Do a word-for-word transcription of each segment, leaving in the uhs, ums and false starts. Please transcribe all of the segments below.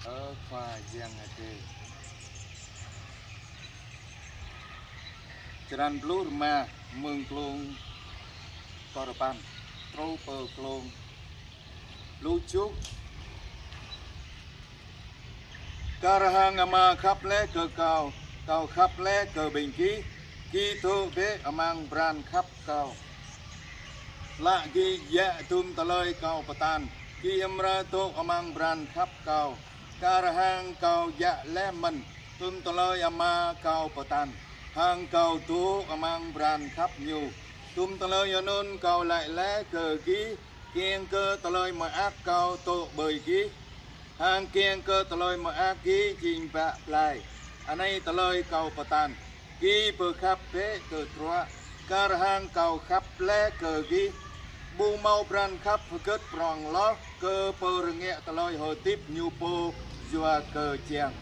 Ơ Khua Yang Adai. Črăn pluh rơma mơ̆ng klông kơrơpăn truh pơ klông pluh tơjuh. Kar hăng Ama khăp laih kơ kâo, kâo khăp laih kơ ƀing gih, gih dŏ bĕ amăng pran khăp kâo. Hlak gih djă̱ dum tơlơi kâo pơtăn, gih amra dŏ amăng pran khăp kâo. Kar hăng kâo djă̱ laih mơ̆n dum tơlơi Ama kâo pơtăn, hăng kâo dŏ amăng pran khăp Ñu. Dum tơlơi anŭn kâo laĭ laih kơ gih, kiăng kơ tơlơi mơak kâo dŏ ƀơi gih, hăng kiăng kơ tơlơi mơak gih jing bă blai. Anai tơlơi kâo pơtăn: gih pơkhăp bĕ tơdruă, kar hăng kâo khăp laih kơ gih. Ƀu hmâo pran khăp hơgĕt prŏng hloh kơ pơrơngiă tơlơi hơdip ñu pô yua kơ jiăng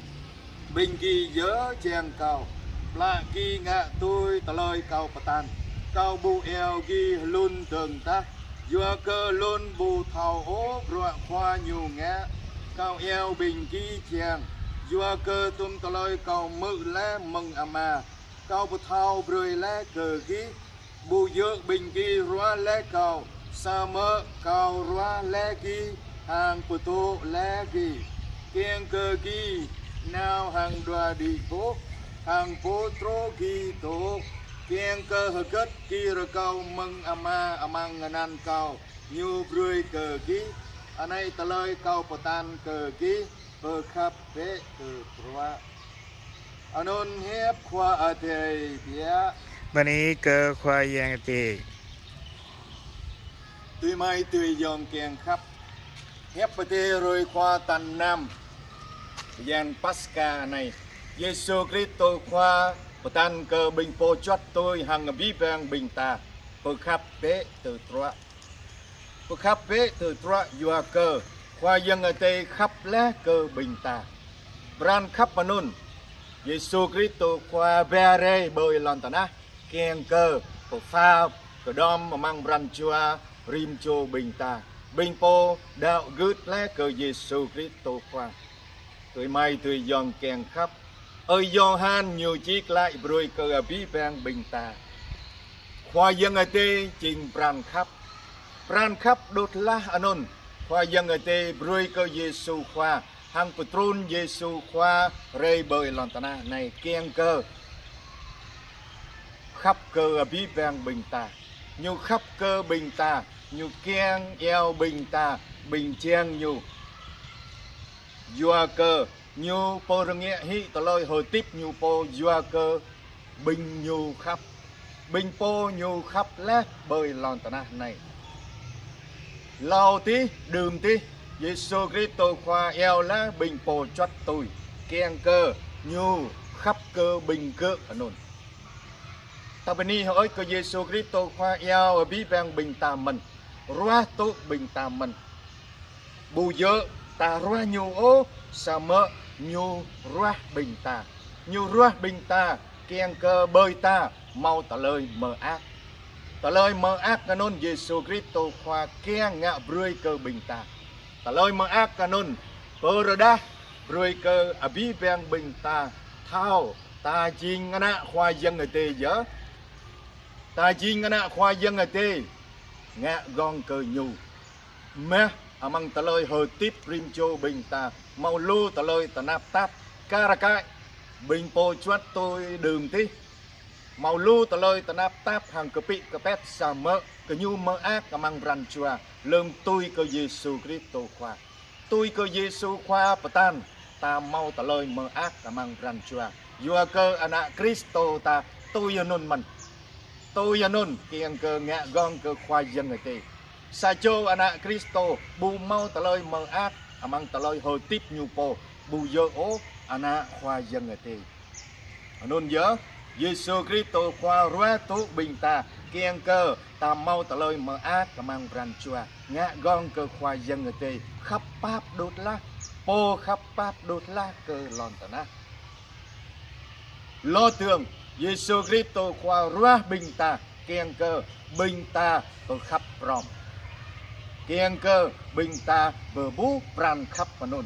ƀing gih yơh jiăng kâo. Hlak gih ngă tui tơlơi kâo pơtăn. Kâo ƀu iâu gih hlŭn dơ̆ng tah, yua kơ hlŭn ƀu thâo ôh bruă Khua ñu ngă. Kâo iâu ƀing gih jiăng, yua kơ dum tơlơi kâo hmư̆ laih mơ̆ng Ama, kâo pơthâo brơi laih kơ gih. Ƀu djơ̆ ƀing gih ruah laih kâo, samơ̆ kâo ruah laih gih hăng pơdŏ laih gih, kiăng kơ gih nao hăng dua đĭ boh, hăng pô truh gih dŏ, kiăng kơ hơgĕt gih rơkâo mơ̆ng Ama amăng anăn kâo, ñu brơi kơ gih. Anai tơlơi kâo pơtăn kơ gih: pơkhăp bĕ tơdruă. Anŭn hiăp Khua Adai biă. Bơni kơ Khua Yang Adai. Adơi amai adơi ayŏng kiăng khăp, hiăp Adai hrơi Khua tal năm bơyan Paskha anai, Yêsu Kristô Khua pơtăn kơ ƀing pô juăt tui hăng abih bang ƀing ta: pơkhăp bĕ tơdruă. Pơkhăp bĕ tơdruă yua kơ Khua Yang Adai khăp laih kơ ƀing ta. Pran khăp anŭn Yêsu Kristô Khua ba rai ƀơi lŏn tơnah, kiăng kơ pơpha kơđŏm amăng pran jua rĭm čô ƀing ta, ƀing pô đaŏ gưt laih kơ Yêsu Kristô Khua. Adơi amai adơi ayŏng kiăng khăp, ơi Yôhan ñu čih glaĭ brơi kơ abih bang ƀing ta: Khua Yang Adai jing pran khăp. Pran khăp đôč hloh anŭn Khua Yang Adai brơi kơ Yêsu Khua, hăng pơtrŭn Yêsu Khua rai ƀơi lŏn tơnah anai kiăng kơ khăp kơ abih bang ƀing ta. Ñu khăp kơ ƀing ta, ñu kiăng iâu ƀing ta ƀing jiăng ñu. Yua kơ ñu pơrơngiă hĭ tơlơi hơdip ñu pô yua kơ ƀing ñu khăp, ƀing pô ñu khăp laih ƀơi lŏn tơnah anai. Hlâo adih, đưm adih, Yêsu Kristô Khua iâu laih ƀing pô juăt tui, kiăng kơ ñu khăp kơ ƀing gơ̆ anŭn. Ta bơni hơơč kơ Yêsu Kristô Khua iâu abih bang ƀing ta mơ̆n, ruah tŭ ƀing ta mơ̆n. Ƀu djơ̆ ta ruah ñu ôh, samơ̆ ñu ruah ƀing ta. Ñu ruah ƀing ta kiăng kơ ƀơi ta hmâo tơlơi mơak. Tơlơi mơak anŭn Yêsu Kristô Khua kiăng ngă brơi kơ ƀing ta. Tơlơi mơak anŭn pơrơđah brơi kơ abih bang ƀing ta thâo ta jing ană Khua Yang Adai yơh. Ta jing ană Khua Yang Adai, ngă gơ̆ng kơ ñu. Mơ̆ amăng tơlơi hơdip rĭm čô ƀing ta hmâo lu tơlơi tơnap tap, kar kaĭ ƀing pô juăt tui đưm adih hmâo lu tơlơi tơnap tap hăng kơpĭ kơpĕt, samơ̆ gơñu mơak amăng pran jua lơ̆m tui kơ Yêsu Kristô Khua. Tui kơ Yêsu Khua pơtăn, ta hmâo tơlơi mơak amăng pran jua. Yua kơ ană Kristô ta tui anŭn mơ̆n. Tui anŭn kiăng kơ ngă gơ̆ng kơ Khua Yang Adai. Sa čô ană Kristô ƀu hmâo tơlơi mơak amăng tơlơi hơdip ñu pô, ƀu djơ̆ ôh ană Khua Yang Adai. Anŭn yơh, Yêsu Kristô Khua ruah tŭ ƀing ta kiăng kơ ta hmâo tơlơi mơak amăng pran jua, ngă gơ̆ng kơ Khua Yang Adai khăp pap đôč hloh, pô khăp pap đôč hloh kơ lŏn tơnah. Lŏ dơ̆ng, Yêsu Kristô Khua ruah ƀing ta kiăng kơ ƀing ta pơkhăp prŏng, kiăng kơ ƀing ta pơƀuh pran khăp anŭn.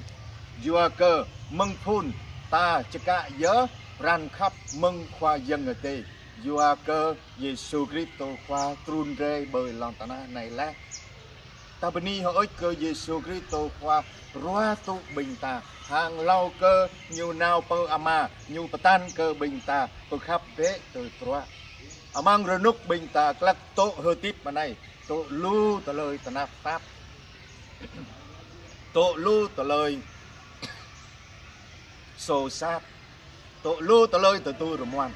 Yua kơ mơ̆ng phŭn ta čơkă yơh pran khăp mơ̆ng Khua Yang Adai. Yua kơ Yêsu Kristô Khua trŭn rai ƀơi lŏn tơnah anai laih. Ta bơni hơơč kơ Yêsu Kristô Khua ruah tŭ ƀing ta, hăng hlâo kơ Ñu nao pơ Ama, Ñu pơtăn kơ ƀing ta pơkhăp bĕ tơdruă. Amăng rơnŭk ƀing ta glăk tŭ hơdip anai, tŭ lu tơlơi tơnap tap, tŭ lu tơlơi soh sat, tŭ lu tơlơi tơdu rơmuăn.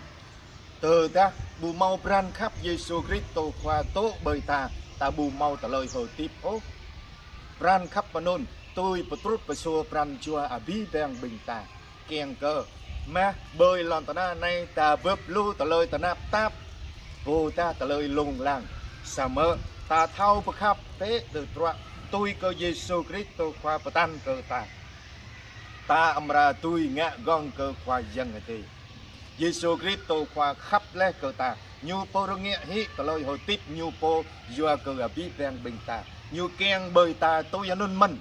Tơdah ƀu hmâo pran khăp Yêsu Kristô Khua tŭ ƀơi ta, ta ƀu hmâo tơlơi hơdip ôh. Pran khăp anŭn tui pơtrŭt pơsur pran jua abih bang ƀing ta. Kiăng kơ mah ƀơi lŏn tơnah anai ta bưp lu tơlơi tơnap tap, ƀôdah tơlơi lông lang. Samơ̆ ta thâo pơkhăp bĕ tơdruă tui kơ Yêsu Kristô Khua pơtăn kơ ta. Ta amra dưi ngă gơ̆ng kơ Khua Yang Adai. Yêsu Kristô Khua khăp laih kơ ta. Ñu pô rơngiă hĭ tơlơi hơdip Ñu pô yua kơ abih bang ƀing ta. Ñu kiăng ƀơi ta tui anŭn mơ̆n.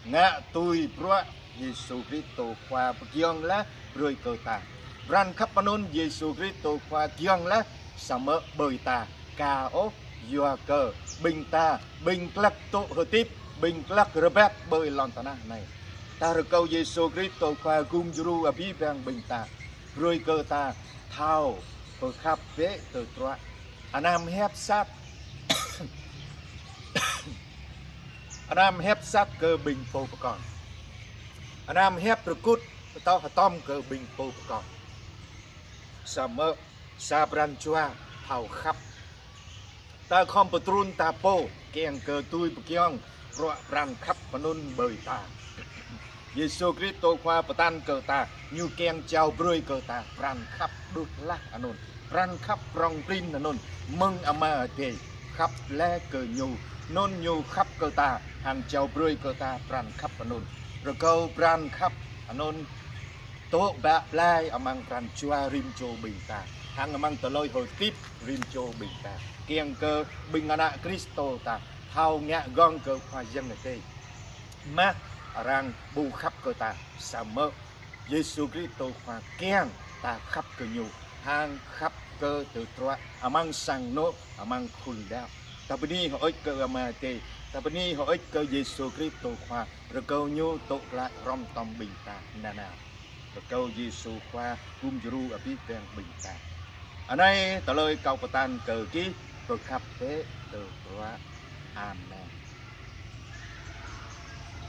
Ngă tui bruă Yêsu Kristô Khua pơgiŏng laih brơi kơ ta. Pran khăp anŭn Yêsu Kristô Khua giŏng laih samơ̆ ƀơi ta ka ôh, yua kơ ƀing ta, ƀing glăk tŭ hơdip, ƀing glăk rơbat ƀơi lŏn tơnah anai. Ta rơkâo Yêsu Kristô Khua gum djru abih bang ƀing ta, brơi kơ ta thâo pơkhăp bĕ tơdruă. Anăm hiăp sat, anăm hiăp sat kơ ƀing pô pơkŏn. Anăm hiăp rơkŭt pơtâo hơtŏm kơ ƀing pô pơkŏn. Samơ̆ sa pran jua thâo khăp. Ta khŏm pơtrŭn ta pô kiăng kơ dưi pơgiŏng bruă pran khăp anŭn ƀơi ta. Yêsu Kristô Khua pơtăn kơ ta, Ñu kiăng jao brơi kơ ta pran khăp đŭt hlah anŭn, pran khăp prŏng prin anŭn mơ̆ng Ama Adai. Khăp laih kơ Ñu, anŭn Ñu khăp kơ ta, hăng jao brơi kơ ta pran khăp anŭn. Rơkâo pran khăp anŭn tŭ bă blai amăng pran jua rĭm čô ƀing ta, hăng amăng tơlơi hơdip rĭm čô ƀing ta. Kiăng kơ ƀing ană Kristô ta thâo ngă gơ̆ng kơ Khua Yang Adai. Mah arăng ƀu khăp kơ ta, samơ̆ Yêsu Kristô Khua kiăng ta khăp kơ Ñu, hăng khăp kơ tơdruă amăng sang anŏ, amăng khul đăo. Ta bơni hơơč kơ Ama Adai, ta bơni hơơč kơ Yêsu Kristô Khua, rơkâo Ñu tŭ glaĭ hrŏm hơtŏm ƀing ta nanao. Rơkâo Yêsu Khua gum djru abih bang ƀing ta. Anai tơlơi kâo pơtăn kơ gih, pơkhăp bĕ tơdruă. Amen.